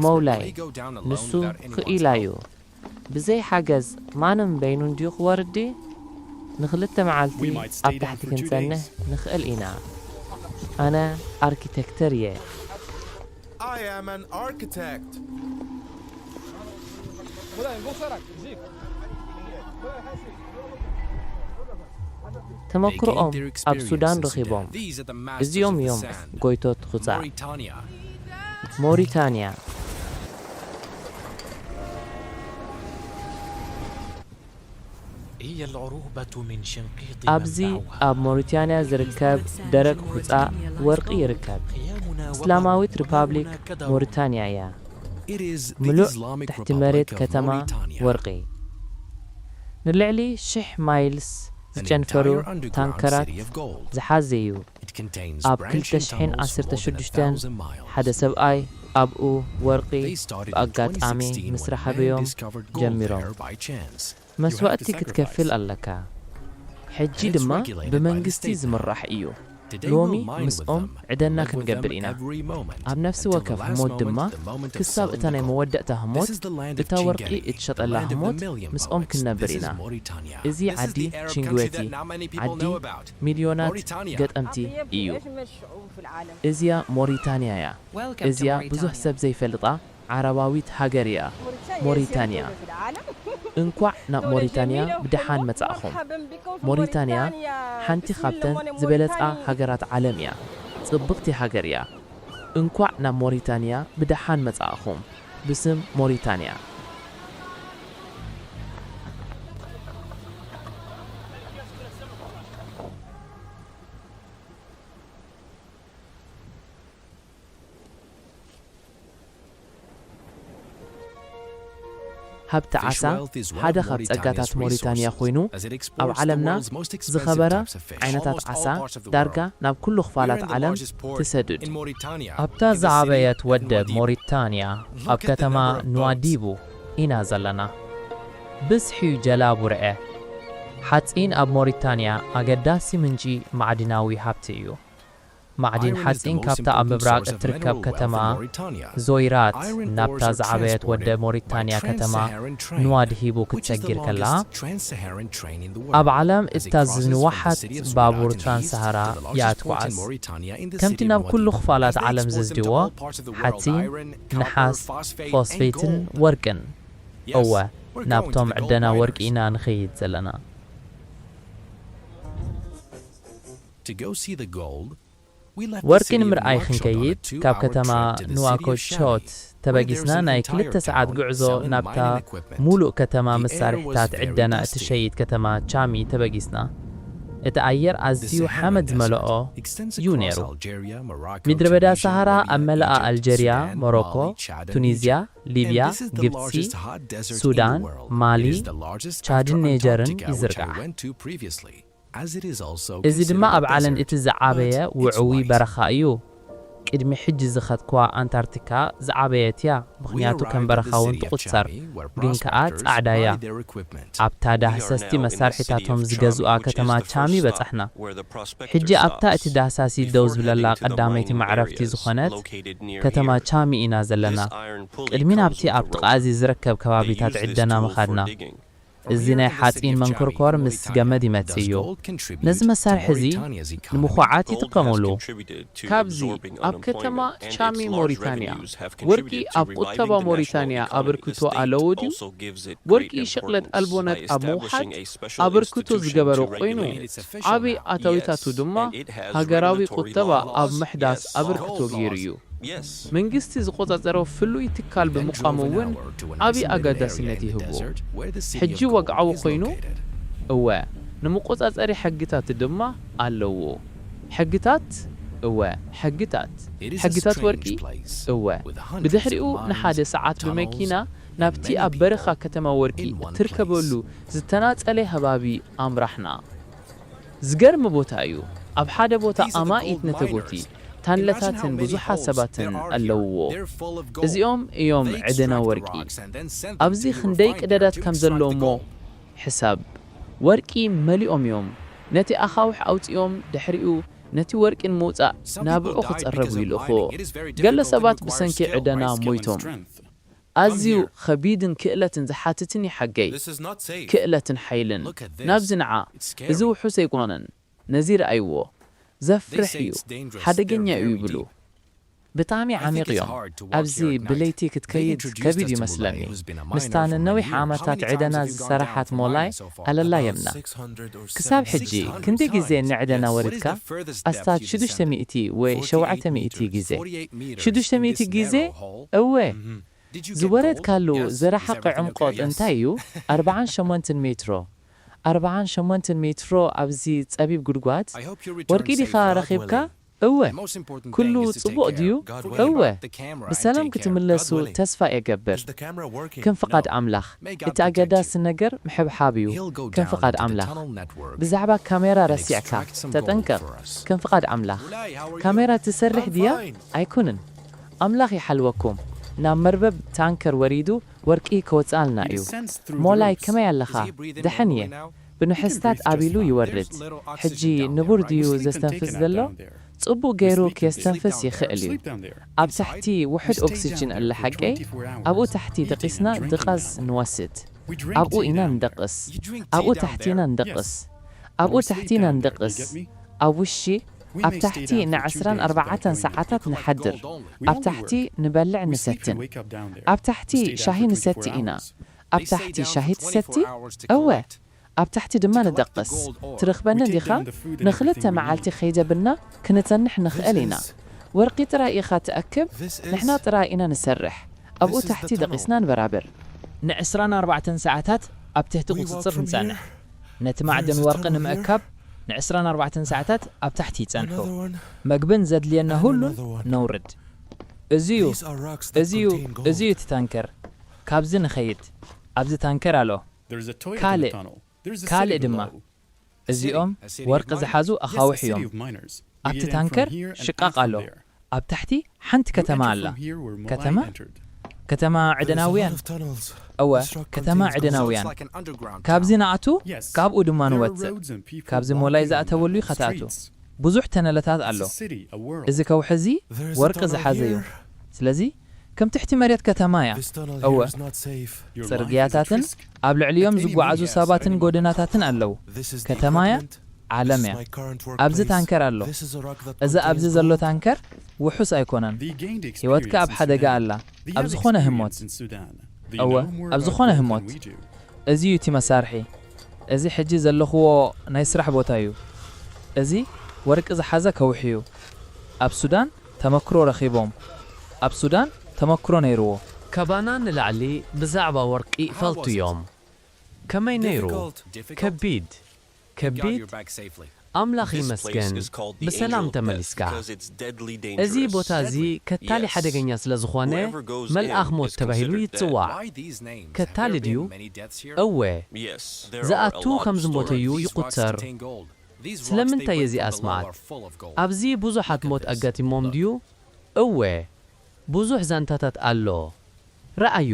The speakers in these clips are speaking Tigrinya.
ሞውላይ፣ ንሱ ክኢላ እዩ። ብዘይ ሓገዝ ማንም በይኑ እንድዩ ክወርድ ድዩ? ንኽልተ መዓልቲ ኣብ ታሕቲ ክንጸንሕ ንኽእል ኢና። ኣነ ኣርኪቴክተር እየ። I am an architect. ተመክሮኦም ኣብ ሱዳን ረኺቦም። እዚኦም እዮም ጎይቶት ኹጻ። ሞሪታንያ። ኣብዚ ኣብ ሞሪታንያ ዝርከብ ደረቕ ኹጻ ወርቂ ይርከብ። እስላማዊት ሪፓብሊክ ሞሪታንያ እያ። ምሉእ ትሕቲ መሬት ከተማ ወርቂ። ንልዕሊ ሽሕ ማይልስ ዝጨንፈሩ ታንከራት ዝሓዘ እዩ። ኣብ ክልተ ሽሕን ዓሰርተ ሽዱሽተን ሓደ ሰብኣይ ኣብኡ ወርቂ ብኣጋጣሚ ምስ ረኸበዮም ጀሚሮም። መስዋእቲ ክትከፍል ኣለካ። ሕጂ ድማ ብመንግስቲ ዝምራሕ እዩ። ሎሚ ምስኦም ዕደና ክንገብር ኢና። ኣብ ነፍሲ ወከፍ ህሞት ድማ ክሳብ እታ ናይ መወዳእታ ህሞት እታ ወርቂ እትሸጠላ ህሞት ምስኦም ክንነብር ኢና። እዚ ዓዲ ቺንግዌቲ ዓዲ ሚልዮናት ገጠምቲ እዩ። እዚያ ሞሪታንያ እያ። እዚያ ብዙሕ ሰብ ዘይፈልጣ ዓረባዊት ሃገር እያ ሞሪታንያ። እንኳዕ ናብ ሞሪታንያ ብደሓን መጻእኹም። ሞሪታንያ ሓንቲ ካብተን ዝበለጻ ሃገራት ዓለም እያ። ጽብቕቲ ሃገር እያ። እንኳዕ ናብ ሞሪታንያ ብደሓን መጻእኹም። ብስም ሞሪታንያ። ሃብቲ ዓሳ ሓደ ካብ ጸጋታት ሞሪታንያ ኮይኑ፣ ኣብ ዓለምና ዝኸበረ ዓይነታት ዓሳ ዳርጋ ናብ ኩሉ ክፋላት ዓለም ትሰድድ። ኣብታ ዝዓበየት ወደብ ሞሪታንያ ኣብ ከተማ ኑዋዲቡ ኢና ዘለና። ብዝሒ ጀላቡ ርኤ። ሓጺን ኣብ ሞሪታንያ ኣገዳሲ ምንጪ ማዕድናዊ ሃብቲ እዩ። ማዕድን ሓጺን ካብታ ኣብ ምብራቕ እትርከብ ከተማ ዞይራት ናብታ ዝዓበየት ወደብ ሞሪታንያ ከተማ ኑዋድሂቡ ክትሰግር ከላ፣ ኣብ ዓለም እታ ዝንዋሓት ባቡር ትራንስ-ሰሃራ እያ ትጓዓዝ። ከምቲ ናብ ኩሉ ክፋላት ዓለም ዘዝድዎ፣ ሓጺን፣ ነሓስ፣ ፎስፌትን ወርቅን። እወ፣ ናብቶም ዕደና ወርቂ ኢና ንኸይድ ዘለና። To go see the gold, ወርቂ ንምርኣይ ክንከይድ ካብ ከተማ ኑዋኮሾት ተበጊስና ናይ ክልተ ሰዓት ጉዕዞ ናብታ ሙሉእ ከተማ መሳርሒታት ዕደና እትሸይጥ ከተማ ቻሚ ተበጊስና። እቲ ኣየር ኣዝዩ ሓመድ ዝመልኦ እዩ ነይሩ። ምድረ በዳ ሰሃራ ኣብ መላኣ ኣልጀርያ፣ ሞሮኮ፣ ቱኒዝያ፣ ሊብያ፣ ግብጺ፣ ሱዳን፣ ማሊ፣ ቻድን ኔጀርን ይዝርጋሕ። እዚ ድማ ኣብ ዓለም እቲ ዝዓበየ ውዕዊ በረኻ እዩ። ቅድሚ ሕጂ ዝኸድክዋ ኣንታርክቲካ ዝዓበየት እያ፣ ምኽንያቱ ከም በረኻ እውን ትቑጸር፣ ግን ከኣ ጻዕዳ እያ። ኣብታ ዳህሰስቲ መሳርሒታቶም ዝገዝኡኣ ከተማ ቻሚ በጻሕና። ሕጂ ኣብታ እቲ ዳህሳሲ ደው ዝብለላ ቀዳመይቲ መዕረፍቲ ዝኾነት ከተማ ቻሚ ኢና ዘለና። ቅድሚ ናብቲ ኣብ ጥቓ እዚ ዝርከብ ከባቢታት ዕደና ምኻድና። እዚ ናይ ሓጺን መንኮርኮር ምስ ገመድ ይመጽእ እዩ። ነዚ መሳርሒ እዚ ንምኹዓት ይጥቀሙሉ። ካብዚ ኣብ ከተማ ቻሚ ሞሪታንያ ወርቂ ኣብ ቁጠባ ሞሪታንያ ኣበርክቶ ኣለዎ ድዩ? ወርቂ ሽቕለት ኣልቦነት ኣብ ምውሓድ ኣበርክቶ ዝገበረ ኮይኑ፣ ዓቢ ኣታዊታቱ ድማ ሃገራዊ ቁጠባ ኣብ ምሕዳስ ኣበርክቶ ገይሩ እዩ። መንግስቲ ዝቆጻጸሮ ፍሉይ ትካል ብምቋሙ እውን ዓቢ ኣገዳስነት ይህቦ። ሕጂ ወግዓዊ ኮይኑ? እወ፣ ንመቆጻጸሪ ሕግታት ድማ ኣለዎ። ሕግታት? እወ፣ ሕግታት። ሕግታት ወርቂ? እወ። ብድሕሪኡ ንሓደ ሰዓት ብመኪና ናብቲ ኣብ በረኻ ከተማ ወርቂ እትርከበሉ ዝተናጸለ ከባቢ ኣምራሕና። ዝገርም ቦታ እዩ። ኣብ ሓደ ቦታ ኣማኢት ነተጎቲ፣ ታንለታትን ብዙሓት ሰባትን ኣለውዎ። እዚኦም እዮም ዕደና ወርቂ። ኣብዚ ክንደይ ቅደዳት ከም ዘሎ እሞ ሕሰብ። ወርቂ መሊኦም እዮም። ነቲ ኣኻውሕ ኣውጺኦም ድሕሪኡ ነቲ ወርቂ ንምውጻእ ናብኡ ክጸረጉ ይልእኽዎ። ገለ ሰባት ብሰንኪ ዕደና ሞይቶም። ኣዝዩ ኸቢድን ክእለትን ዝሓትትን እዩ ሓገይ። ክእለትን ሓይልን። ናብዚ ንዓ። እዚ ውሑስ ኣይኮነን። ነዚ ረኣይዎ። ዘፍርሕ እዩ። ሓደገኛ እዩ ይብሉ። ብጣዕሚ ዓሚቕ እዮም። ኣብዚ ብለይቲ ክትከይድ ከቢድ ይመስለኒ። ምስታ ንነዊሕ ዓመታት ዕደና ዝሰራሓት ሞላይ ኣለላ የምና። ክሳብ ሕጂ ክንደይ ግዜ ንዕደና ወሪድካ? ኣስታት ሽዱሽተ ሚእቲ ወይ ሸውዓተ ሚእቲ ግዜ። ሽዱሽተ ሚእቲ ግዜ? እወ። ዝወረድካሉ ዝረሓቐ ዕምቆት እንታይ እዩ? ኣርባዓን ሸሞንተን ሜትሮ። ኣርባዓን ሸሞንተን ሜትሮ ኣብዚ ጸቢብ ጉድጓድ? ወርቂ ዲኻ ረኺብካ? እወ። ኩሉ ጽቡቕ ድዩ? እወ። ብሰላም ክትምለሱ ተስፋ እገብር። ከም ፍቓድ ኣምላኽ። እቲ ኣገዳሲ ነገር ምሕብሓብ እዩ። ከም ፍቓድ ኣምላኽ። ብዛዕባ ካሜራ ረሲዕካ። ተጠንቀቕ። ከም ፍቓድ ኣምላኽ። ካሜራ ትሰርሕ ድያ? ኣይኩንን። ኣምላኽ ይሓልወኩም። ናብ መርበብ ታንከር ወሪዱ ወርቂ ከወጽኣልና እዩ። ሞላይ ከመይ ኣለኻ? ደሐን እየ። ብንሕስታት ኣቢሉ ይወርድ። ሕጂ ንቡር ድዩ ዘስተንፍስ ዘሎ? ጽቡቕ ገይሩ ኬስተንፍስ ይኽእል እዩ። ኣብ ታሕቲ ውሑድ ኦክስጅን ኣለ ሓቀይ? ኣብኡ ታሕቲ ደቂስና ድቓስ ንወስድ። ኣብኡ ኢና ንደቕስ። ኣብኡ ታሕቲ ኢና ንደቕስ። ኣብኡ ታሕቲ ኢና ንደቕስ። ኣብ ውሺ ኣብ ታሕቲ ንዕስራን ኣርባዕተን ሰዓታት ንሓድር። ኣብ ታሕቲ ንበልዕ ንሰትን። ኣብ ታሕቲ ሻሂ ንሰቲ ኢና። ኣብ ታሕቲ ሻሂ ትሰቲ? እወ። ኣብ ታሕቲ ድማ ንደቕስ። ትረኽበኒ ዲኻ? ንኽልተ መዓልቲ ከይደብልና ክንጸንሕ ንኽእል ኢና። ወርቂ ጥራይ ኢኻ ትኣክብ፣ ንሕና ጥራይ ኢና ንሰርሕ። ኣብኡ ታሕቲ ደቂስና ንበራብር። ንዕስራን ኣርባዕተን ሰዓታት ኣብ ትሕቲ ቁጽጽር ንጸንሕ። ነቲ ማዕድን ወርቂ ንምእካብ ንዕስራን ኣርባዕተን ሰዓታት ኣብ ታሕቲ ይጸንሑ። መግብን ዘድልየና ሁሉን ነውርድ። እዚዩ፣ እዚዩ፣ እዚዩ እቲ ታንከር። ካብዚ ንኸይድ። ኣብዚ ታንከር ኣሎ። ካልእ፣ ካልእ ድማ። እዚኦም ወርቂ ዝሓዙ ኣኻውሕ እዮም። ኣብቲ ታንከር ሽቃቕ ኣሎ። ኣብ ታሕቲ ሓንቲ ከተማ ኣላ። ከተማ? ከተማ ዕደናውያን። እወ፣ ከተማ ዕደናውያን። ካብዚ ንኣቱ፣ ካብኡ ድማ ንወጽእ። ካብዚ ሞላይ ዝኣተወሉ ኢኻ ትኣቱ። ብዙሕ ተነለታት ኣሎ። እዚ ከውሒ እዚ ወርቂ ዝሓዘ እዩ። ስለዚ ከም ትሕቲ መሬት ከተማ እያ። እወ፣ ጽርግያታትን ኣብ ልዕሊኦም ዝጓዓዙ ሰባትን ጎደናታትን ኣለዉ። ከተማ እያ፣ ዓለም እያ። ኣብዚ ታንከር ኣሎ። እዚ ኣብዚ ዘሎ ታንከር ውሑስ ኣይኮነን። ህይወትካ ኣብ ሓደጋ ኣላ። ኣብ ዝኾነ ህሞት። እወ፣ ኣብ ዝኾነ ህሞት። እዚ እዩ እቲ መሳርሒ። እዚ ሕጂ ዘለኽዎ ናይ ስራሕ ቦታ እዩ። እዚ ወርቂ ዝሓዘ ከውሒ እዩ። ኣብ ሱዳን ተመክሮ ረኺቦም። ኣብ ሱዳን ተመክሮ ነይርዎ። ካባና ንላዕሊ ብዛዕባ ወርቂ ይፈልጡ እዮም። ከመይ ነይሩ? ከቢድ። ከቢድ? ኣምላኽ ይመስገን፣ ብሰላም ተመሊስካ። እዚ ቦታ እዚ ከታሊ ሓደገኛ ስለ ዝኾነ፣ መልኣኽ ሞት ተባሂሉ ይጽዋዕ። ከታሊ ድዩ? እወ። ዝኣቱ ከም ዝሞተ እዩ ይቑጸር። ስለምንታይ እዚ ኣስማት? ኣብዚ ብዙሓት ሞት ኣጋጢሞም ድዩ? እወ። ብዙሕ ዛንታታት ኣሎ። ረኣዩ፣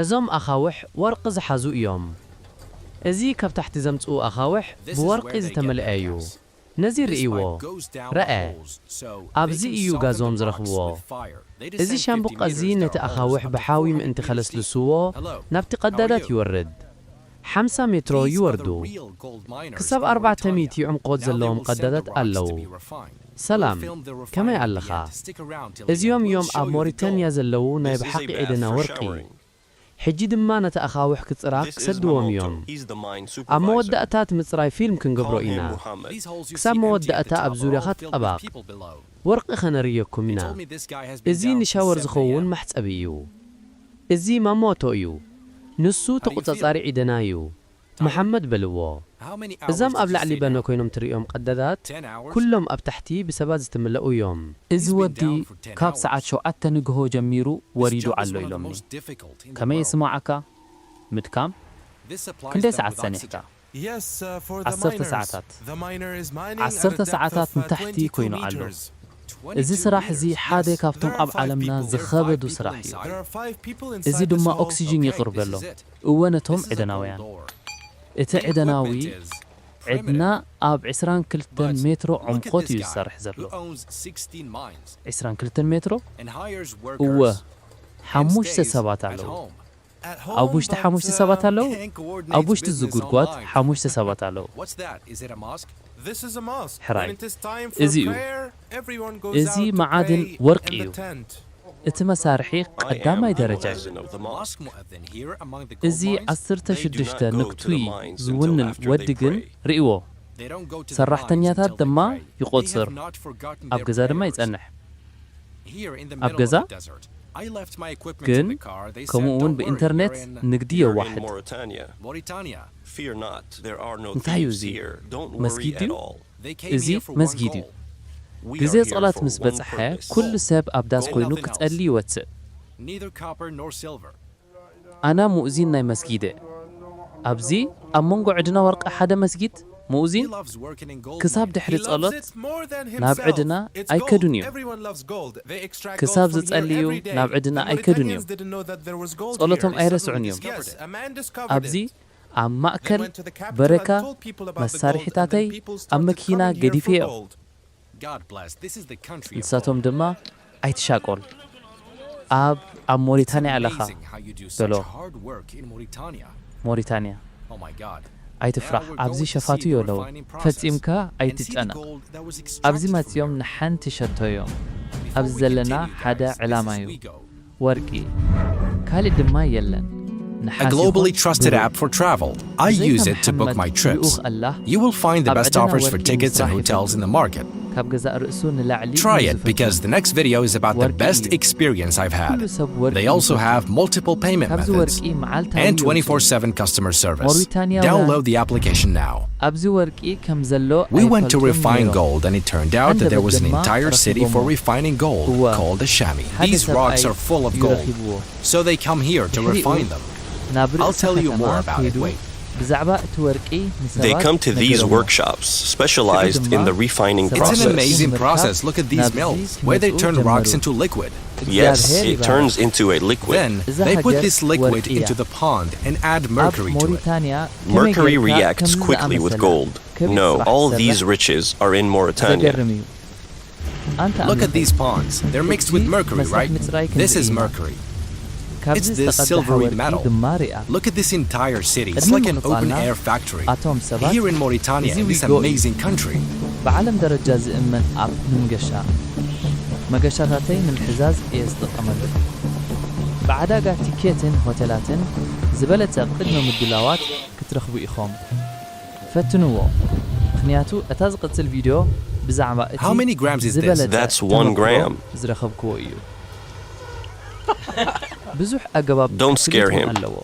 እዞም ኣኻውሕ ወርቂ ዝሓዙ እዮም። እዚ ካብ ታሕቲ ዘምጽኡ ኣኻውሕ ብወርቂ ዝተመልአ እዩ። ነዚ ርእይዎ። ረኣ። ኣብዚ እዩ ጋዞም ዝረኽብዎ። እዚ ሻምብቆ እዚ ነቲ ኣኻውሕ ብሓዊ ምእንቲ ከለስልስዎ ናብቲ ቀዳዳት ይወርድ። ሓምሳ ሜትሮ ይወርዱ። ክሳብ ኣርባዕተ ሚእቲ ዕምቆት ዘለዎም ቀዳዳት ኣለዉ። ሰላም፣ ከመይ ኣለኻ? እዚኦም እዮም ኣብ ሞሪታንያ ዘለዉ ናይ ብሓቂ ዒደና ወርቂ። ሕጂ ድማ ነቲ ኣኻውሕ ክጽራፍ ክሰድዎም እዮም። ኣብ መወዳእታ እቲ ምጽራይ ፊልም ክንገብሮ ኢና። ክሳብ መወዳእታ ኣብ ዙርያኻ ተጣባቕ። ወርቂ ከነርእየኩም ኢና። እዚ ንሻወር ዝኸውን መሕጸቢ እዩ። እዚ ማሞቶ እዩ። ንሱ ተቖጻጻሪ ዒደና እዩ። መሓመድ በልዎ። እዞም ኣብ ላዕሊ በነ ኮይኖም ትርእዮም ቀዳዳት፣ ኩሎም ኣብ ታሕቲ ብሰባት ዝተመልኡ እዮም። እዚ ወዲ ካብ ሰዓት ሸውዓተ ንግሆ ጀሚሩ ወሪዱ ኣሎ ኢሎምኒ። ከመይ ይስምዓካ? ምድካም? ክንደይ ሰዓት ጸኒሕካ? ዓሰርተ ሰዓታት። ዓሰርተ ሰዓታት ንታሕቲ ኮይኑ ኣሎ። እዚ ስራሕ እዚ ሓደ ካብቶም ኣብ ዓለምና ዝኸበዱ ስራሕ እዩ። እዚ ድማ ኦክሲጅን የቕርበሎም። እወ፣ ነቶም ዕደናውያን። እቲ ዕደናዊ ዕድና ኣብ ዕስራን ክልተን ሜትሮ ዕምቆት እዩ ዝሰርሕ ዘሎ። ዕስራን ክልተን ሜትሮ? እወ፣ ሓሙሽተ ሰባት ኣለዉ። ኣብ ውሽጢ ሓሙሽተ ሰባት ኣለዉ። ኣብ ውሽጢ እዚ ጉድጓድ ሓሙሽተ ሰባት ኣለዉ። ሕራይ፣ እዚ እዩ። እዚ መዓድን ወርቂ እዩ። እቲ መሳርሒ ቀዳማይ ደረጃ እዩ። እዚ ዓሰርተ ሽዱሽተ ንክቱይ ዝውንን ወዲ ግን ርእይዎ። ሰራሕተኛታት ድማ ይቖጽር፣ ኣብ ገዛ ድማ ይጸንሕ። ኣብ ገዛ ግን፣ ከምኡ እውን ብኢንተርኔት ንግዲ የዋሕድ። እንታይ እዩ እዚ? መስጊድ ድዩ? እዚ መስጊድ እዩ። ግዜ ጸሎት ምስ በጽሐ፣ ኩሉ ሰብ ኣብ ዳስ ኮይኑ ክጸሊ ይወጽእ። ኣና ሙእዚን ናይ መስጊድ እየ። ኣብዚ ኣብ መንጎ ዕድና ወርቂ ሓደ መስጊድ፣ ሙእዚን ክሳብ ድሕሪ ጸሎት ናብ ዕድና ኣይከዱን እዮም። ክሳብ ዝጸልዩ ናብ ዕድና ኣይከዱን እዮም። ጸሎቶም ኣይረስዑን እዮም። ኣብዚ ኣብ ማእከል በረካ መሳርሒታተይ ኣብ መኪና ገዲፈዮ። ንሳቶም ድማ ኣይትሻቆል፣ ኣብ ኣብ ሞሪታንያ ኣለኻ በሎ። ሞሪታንያ፣ ኣይትፍራሕ፣ ኣብዚ ሸፋቱ ኣለዉ። ፈጺምካ ኣይትጨነቕ። ኣብዚ መጺኦም ንሓንቲ ሸቶ እዮም። ኣብዚ ዘለና ሓደ ዕላማ እዩ። ወርቂ ካልእ ድማ የለን። A globally trusted app for travel. I use it to book my trips. You will find the best offers for tickets and hotels in the market. Try it because the next video is about the best experience I've had. They also have multiple payment methods and twenty-four seven customer service. Download the application now. We went to refine gold, and it turned out that there was an entire city for refining gold called Ashami. These rocks are full of gold, so they come here to refine them. I'll tell you more about it. Wait. They come to these workshops specialized in the refining process. It's an amazing process. Look at these mills, where they turn rocks into liquid. Yes, it turns into a liquid. Then they put this liquid into the pond and add mercury to it. Mercury reacts quickly with gold. No, all these riches are in Mauritania. Look at these ponds. They're mixed with mercury, right? This is mercury. It's this silvery metal. Look at this entire city. It's like an open air factory. Here in Mauritania, in this amazing country. ብዓለም ደረጃ ዝእመን ኣፕ ንምገሻ መገሻታተይ ንምሕዛዝ እየ ዝጥቀመሉ። ብዓዳጋ ቲኬትን ሆቴላትን ዝበለጸ ቅድመ ምድላዋት ክትረኽቡ ኢኹም። ፈትንዎ፣ ምኽንያቱ እታ ዝቕጽል ቪድዮ ብዛዕባ እቲ ዝበለጸ ተመክሮ ዝረኸብክዎ እዩ። ብዙሕ ኣገባብ ክፍሊት እውን ኣለዎ።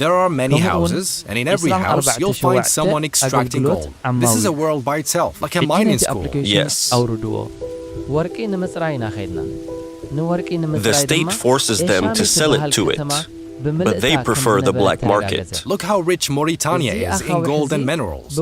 There are many houses, and in every house you'll find someone extracting gold. This is a world by itself, like a mining school. Yes. ኣውርድዎ። ወርቂ ንምጽራይ ኢና ኸይድና። ንወርቂ ንምጽራይ ድማ ኤሻሚ ትበሃል ከተማ ብምልእታ ከም ዝነበረት ተረጋገጸ። Look how rich Mauritania is in gold and minerals.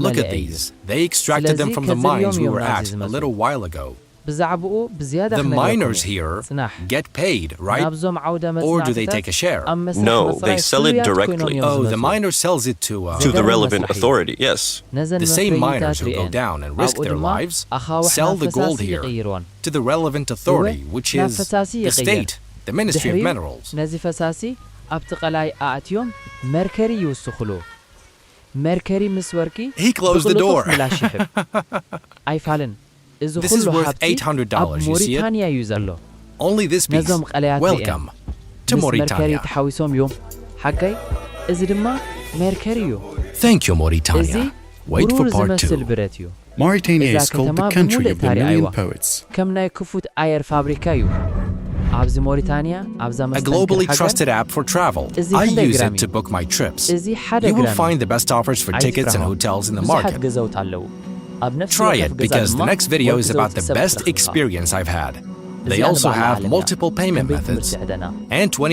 Look at these. They extracted them from the mines we were at a little while ago. ብዛዕባኡ ብዝያዳ ክነግረኩም እየ። ጽናሕ። Get paid, right? ናብዞም ዓውደ መጽናዕትታት ኣብ መስርሕ ምጽራይ ፍሉያት ኮይኖም እዮም ዝመጹ። Oh, the miner sells it to, uh, to the relevant authority, yes. ነዘን መፍረይታት ርእየን። ኣብኡ ድማ ኣኻውሕ ናብ ፈሳሲ ይቕይሮን። To the relevant authority, which is the state, the Ministry of Minerals. ድሕሪኡ ነዚ ፈሳሲ ኣብቲ ቀላይ ኣእትዮም መርከሪ ይውስኹሉ። መርከሪ ምስ ወርቂ ብቕልጡፍ ምላሽ ይህብ። ኣይፋልን። እዚ ኩሉ ሃብቲ ኣብ ሞሪታንያ እዩ ዘሎ። Only this piece. ነዞም ቀለያት ርእየን ምስ መርከሪ ተሓዊሶም እዮም። ሓጋይ፣ እዚ ድማ መርከሪ እዩ። Thank you, Mauritania. እዚ ብሩር ዝመስል ብረት እዩ። Mauritania is called the country of the million poets. ከም ናይ ክፉት ኣየር ፋብሪካ እዩ። ኣብዚ ሞሪታንያ፣ ኣብዛ መስተንክር ሃገር፣ እዚ ክንደይ ግራም እዩ? እዚ ሓደ ግራም እዩ። ኣይትፍርሃ። እዚ ሓደ ግራም እዩ። ብዙሓት ገዛውቲ ኣለዉ። ኣብ ነፍሲ ወከፍ ገዛ ድማ ወርቂ ዘውጽእ ሰብ ትረኽብ ኢኻ። እዚኣ ንባዕላ ዓለምና። ከመይ ትምህርቲ ዕደና? እወ፣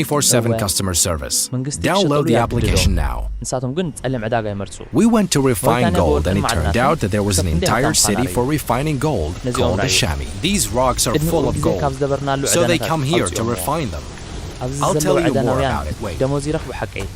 መንግስቲ ክሸጠሉ ይዕድሎም። ንሳቶም ግን ጸሊም ዕዳጋ ይመርጹ። We went to refine gold, and it turned out that there was an entire city for refining gold called Ashami. These rocks are full of gold, so they come here to refine them. I'll tell you more about it. Wait. ደሞዝ ይረኽቡ ሓቀይ።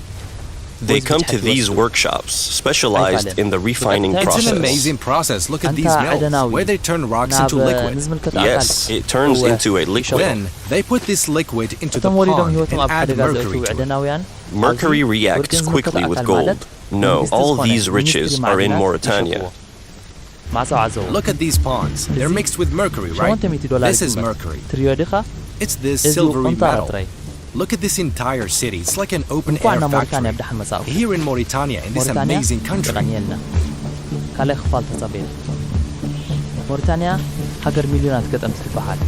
They come to these workshops, specialized in the refining process. It's an amazing process. Look at these mills, where they turn rocks into liquid. Yes, it turns into a liquid. Then they put this liquid into the pond and add mercury to it. Mercury reacts quickly with gold. No, all these riches are in Mauritania. Look at these ponds. They're mixed with mercury, right? This is mercury. It's this silvery metal. Look at this entire city. It's like an open air factory. Here in Mauritania, in this amazing country. ካልኣይ ክፋል ተጸበዩ። ሞሪታንያ ሃገር ሚልዮናት ገጠምቲ ትበሃል።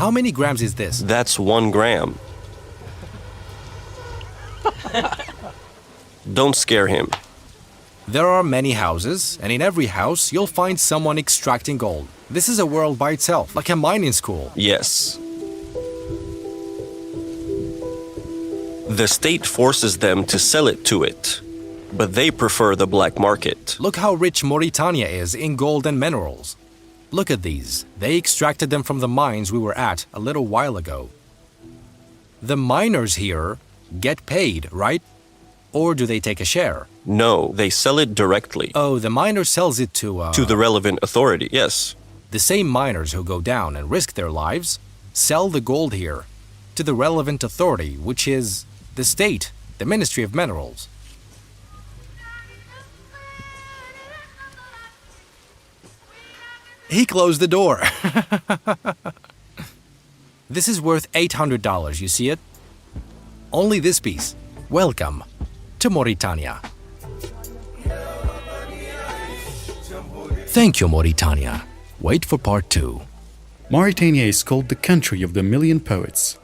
How many grams is this? That's one gram. Don't scare him. There are many houses, and in every house you'll find someone extracting gold. This is a world by itself, like a mining school. Yes. The state forces them to sell it to it, but they prefer the black market. Look how rich Mauritania is in gold and minerals. Look at these. They extracted them from the mines we were at a little while ago. The miners here get paid, right? Or do they take a share? No, they sell it directly. Oh, the miner sells it to, uh, to the relevant authority, yes. The same miners who go down and risk their lives sell the gold here to the relevant authority, which is the state, the Ministry of Minerals. He closed the door. This is worth eight hundred dollars, you see it? Only this piece. Welcome to Mauritania. Thank you, Mauritania. Wait for part two. Mauritania is called the country of the million poets.